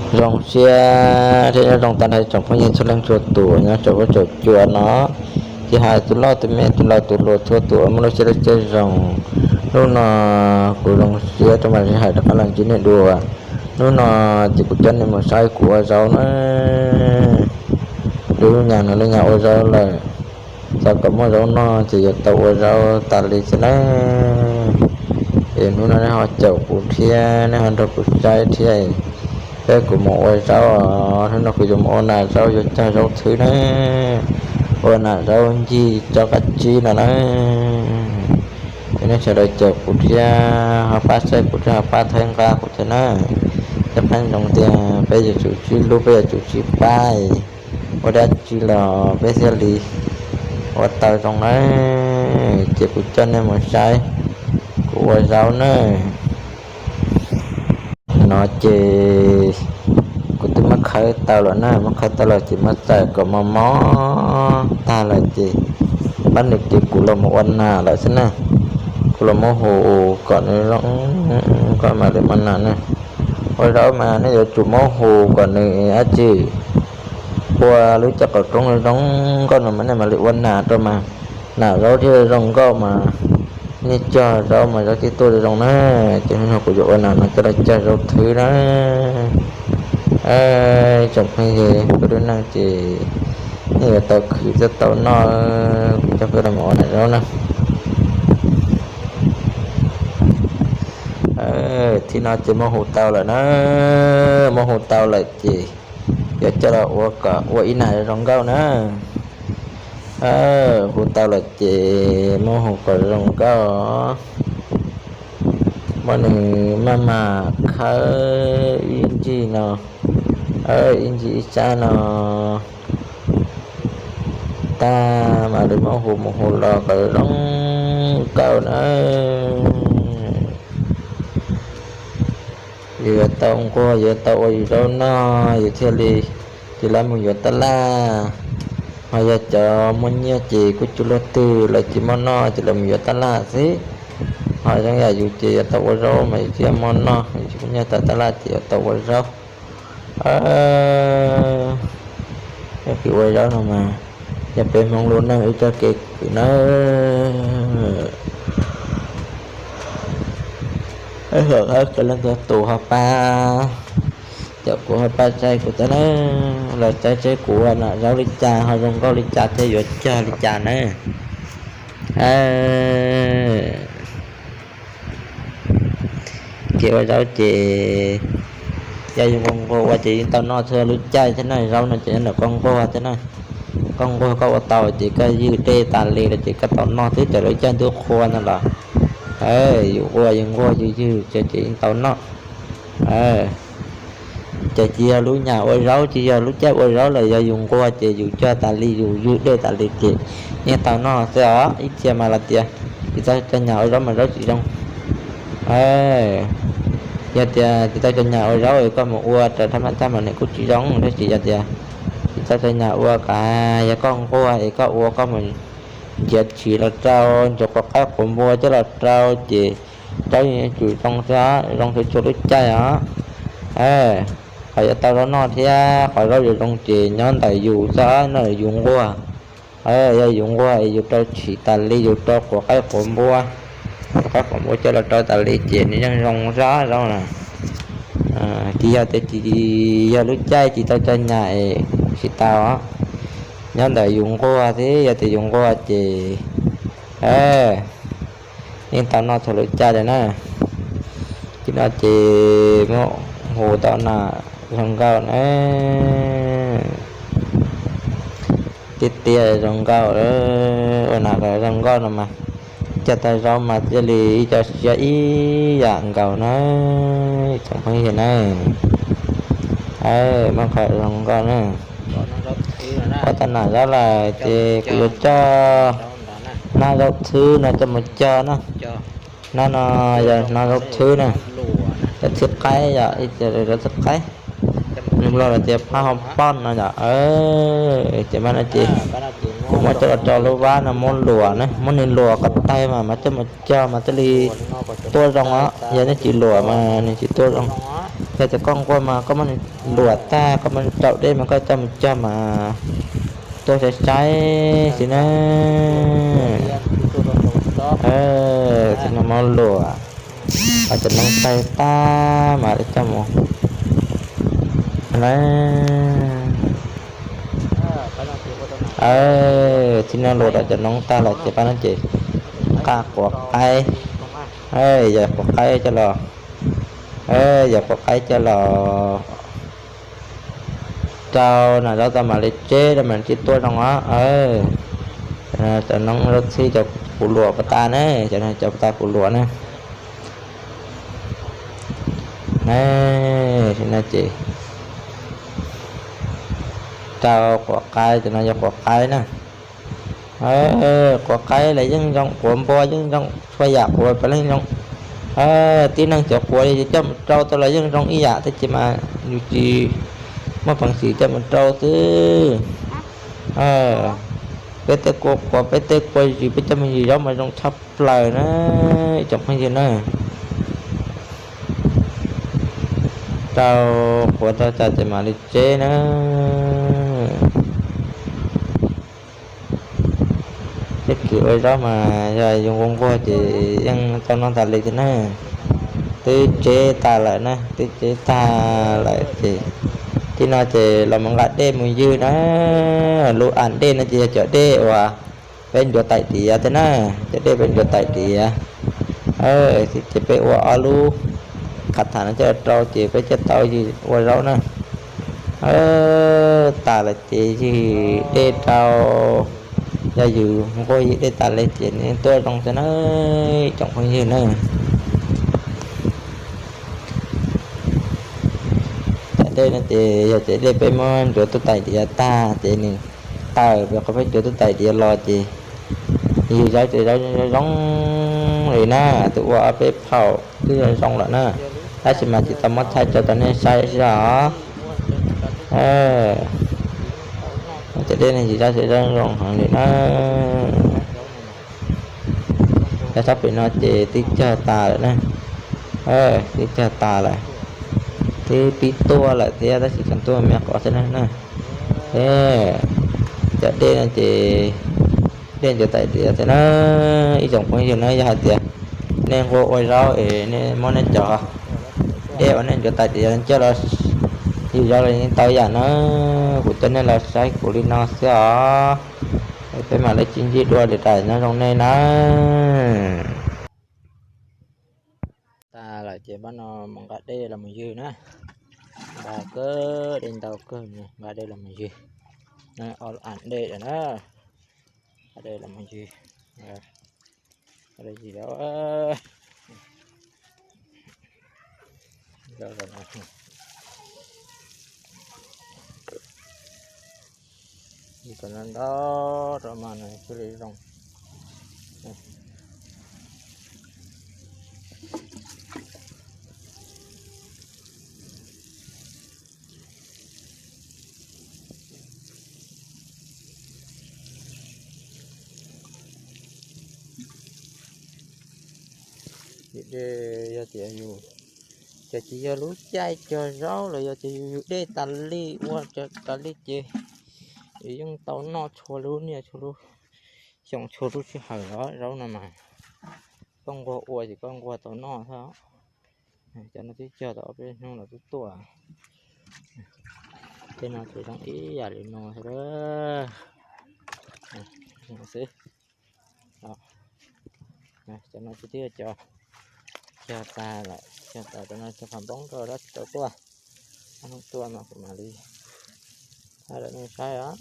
Zoo siab thiab nyob zoo tag nrho tsoom phooj ywg txhua leej txhua tus nyob saum huab saum cua no. Ces hais tus loj tus me tus laus tus hluas txhua tus muaj lub siab lub caij zoo. Hnub no kuv zoo siab rau mas sij hawm rov qab los ntsib nej dua. Hnub no ces kuv coj nej mus saib kuv ua zaub na. Lub nyag no lub nyag ua zaub lawm. Xav kom muaj zaub noj ces yuav tau ua zaub tas li xwb na. Es hnub no nej ho caum kuv thiab nej ho nrog kuv saib thiab. Peb kuv mus ua zaub os, hnub no kuv yuav mus ua nas zaub yuav cog zaub thwb na. Ua nas zaub ncig tsob qab tsib no na. Es nej sawv daws caum kuv thiab ho pab saib kuv thiab ho pab thaij nqa kuv thiab na. Cov pheej zoo tias peb yuav tsum sib hlub peb yuav tsum sib pab, ua dab tsi los peb thiaj li ua tau zoo na. Ces kuv coj nej mus saib kuv ua zaub na. No ces kuv twb muab khawb tau lawm na, muab khawb tau lawm ces muab txais kom mos mos tag lawm ces pab nws ces kuv los mus ua nas lawm xwb na. Kuv los muab hu kom nws zoo nkauj mam li ua nas na. Ua zaub mas nej yuav tsum muab hu kom nws dab tsi, ua lub caij qaum roob zoo zoo nkauj no mas nej mam li ua nas rau mas, nas zaub thiaj zoo nkauj mas. Nej cog zaub mas zaub thiaj tuaj zoo zoo na. Ces hnub no kuv yuav ua nas no coj los cog zaub thwb na. Tsoom phooj ywg, peb lub neej ces nej yuav tau khwv thiaj tau noj. Kuv coj peb los mus ua nas zaub na. Thib no ces muab hu tau lawm na, muab hu tau lawm ces yuav coj los ua kom ua ib nas zoo nkauj na. Hu tau lawm ces muab hu kom zoo nkauj, muab nws maj mam khawb ib ncig no, ib ncig ib sab no tag mam li muab hu mus hu los kom zoo nkauj na. Yus yuav tau nquag, yuav tau ua yus zaub noj yus thiaj li, ces lawv mus yuav tab laj. Ho yog cov muaj nyiaj ces kuj tsis luaj twg, lawv tsis muaj noj ces lawv mus yuav tab laj xwb. Ho zoo yam yus ces yuav tau ua zaub mas yus thiaj muaj noj, yus tsis muaj nyiaj tau tab laj ces yuav tau ua zaub. Yog kis ua zaub no mas yog peb Hmoob lub neej ib txoj kev khwv nawb. Leej txhua tus ho pab, caum kuv ho pab saib kuv thiab na, los saib seb kuv ua nas zaub li cas ho zoo nkauj li cas thiab yuav cog li cas na. Kev ua zaub ces yog yus nquag nquag ua ces yeej tau noj txhua lub caij thiab na. Zaub no ces nyob ntawm koj nquag thiab na. Koj nquag koj ua tau ces koj ywj dej tas li lawm ces koj tau noj xwb. Cov lub caij ntuj qhua no los yus ua yus nquag yus ywg ces yeej tau noj. Ces tsis yog lub nyam ua zaub, tsis yog lub caij ua zaub los yog yus nquag ces yus cog tas li yus ywj dej tas li ces yeej tau noj xwb os. Ib txhia mas los tias tsis tau cov nyam ua zaub mas zaub tsis zoo. Yog tias tsis tau cov nyam ua zaub es koj mus ua raws thaj mab tag mas nws kuj tsis zoo, tab sis yog tias tsis tau cov nyam ua kav, yog koj nquag es koj ua koj mus nrhiav tshis los rau, nrhiav quav qaib quav npua coj los rau ces zaub yeej yuav tsum zoo xwb, zoo xwb txhua lub caij os. Qhov yuav tau zaub noj thiab qhov zaub yuav zoo ces nyob ntawm yus xwb, nyob ntawm yus nquag. Yog yus nquag es yus rau tshis tas li, yus rau quav qaib quav npua, quav qaib quav npua coj los rau tas li ces nws yeej zoo xwb zaub na. Tsis yog tias tsis yog lub caij tsis tau cov nyam es tsis tau. Nyob ntawm yus nquag xwb, yog tias yus nquag ces yeej tau noj txhua lub caij li na. Tib no ces muab hu tau nas zoo nkauj na. Tiag tiag zoo nkauj, ua nas zoo nkauj no mas cog tau zaub mas thiaj li ib co siab ib yam nkaus na. Tsoom phooj ywg na, muab qhov zoo nkauj na. Ua tau nas zaub lawm ces kuv yuav coj nab zaub thwb no coj mus cog na. Nab no yog nab zaub thwb na, zaub thwb qaib yom, ib co zaub thwb qaib. Nws los tias phab hoo poj no yom. Ces mas no ces kuv muab coj los rau lub vab no muab luam na, muab nws luam kom tawg mas mas coj mus cog mas thiaj li tuaj zoo os. Yog nej tsis luam mas nws tsis tuaj zoo. Yog tias koj nquag mas koj muab nws luam tag, koj muab nws raus dej mas koj coj mus cog mas tuaj saib saib xwb na. Thaum no muab luam, cov noob tag tag mas coj mus na. Thaum no luam rau cov noob tag lawm ces pab no ces nqa quav qaib, yog quav qaib coj los, yog quav qaib coj los rau nas zaub tau mam li tseb rau mam li tuaj zoo os. Cov noob zaub txhib cov kuv luam puas tas na, cov no cov puas tas kuv luam na. Na, no ces rau quav qaib, cov no yog quav qaib na. Quav qaib los yeej zoo, quav npua yeej zoo, txhua yam quav puav leej zoo. Tib neeg cov quav li coj mus rau tau los yeej zoo ib yam, tab sis mas yus tsis muaj peev xwm coj mus rau xwb. Peb tej kua quav, peb tej kua zis, peb coj mus yws zaub mas zoo tshaj plaws na, ib tsoom phooj ywg na. Rau quav rau tas ces mam li tseb na. Teb kis ua zaub mas yog yus nquag nquag ces yeej tau noj tas li thiab na. Twb tseb tas lawm na, twb tseb tag lawm ces tib no ces los mus nqa dej mus ywg na. Lub am dej no ces yog cov dej uas peb ncuav tais diav thiab na, cov dej peb ncuav tais diav. Ces peb ua ob lub qhov tham no coj rau ces peb coj tau ywg ua zaub na. Tas lawm ces ywg dej rau, yog yus nquag ywg dej tas li ces nws tuaj zoo xwb na, tsoom phooj ywg na. Cov dej no ces yog cov dej peb muab ncuav tuaj tais diav tag ces nws tawm pem qhov peb ncuav tuaj tais diav los ces ywg zaub ces zaub zoo zoo li na, twb ua ob peb phaum twb zoo zoo lawm na, tab sis mas tsis tau muab thaij tso rau nej saib xwb os. Cov dej no ywg zaub ces zaub zoo heev li na. Cov sab pem no ces twb cog tas lawm na, twb cog tas lawm, twb pib tuaj lawm thiab tab sis tseem tuaj me qhov xwb na. Cov dej no ces dej ncuav tais diav thiab na. Ib tsoom phooj ywg na, yog hais tias nej nquag ua zaub es nej muab nej cov dej uas nej ncuav tais diav coj los ywg zaub los yeej tau yam na. Kuv coj nej los saib kuv li no xwb os. Peb mam li sib ntsib dua lwm daim nyob zoo nej na. Tas lawm ces pab no mus nqa dej los mus ywg na. Nqa kawg, dej ntau kawg, nqa dej los mus ywg. Ob am dej lawm na, nqa dej los mus ywg. Ywg zaub, ywg kom ntau ntau rau mas nws thiaj li zoo. Ywg dej yog tias yus, ces tsis yog lub caij cog zaub los yog ces yus ywg dej tas li, ua tas li ces yeej tau noj txhua lub niaj txhua lub xyoo txhua lub sij hawm os. Zaub no mas koj nquag ua ces koj nquag tau noj thiab. Cov no twb cog tau ob peb hnub los twb tuaj. Tej no ces zoo ib yam li no xwb. Xwb. Cov no ces twb cog, cog tas lawm, cog tas cov no cog qhov npoob rau dab tsis tau tuaj. Ob hnub tuaj no kuv mam li thaij rau nej saib os.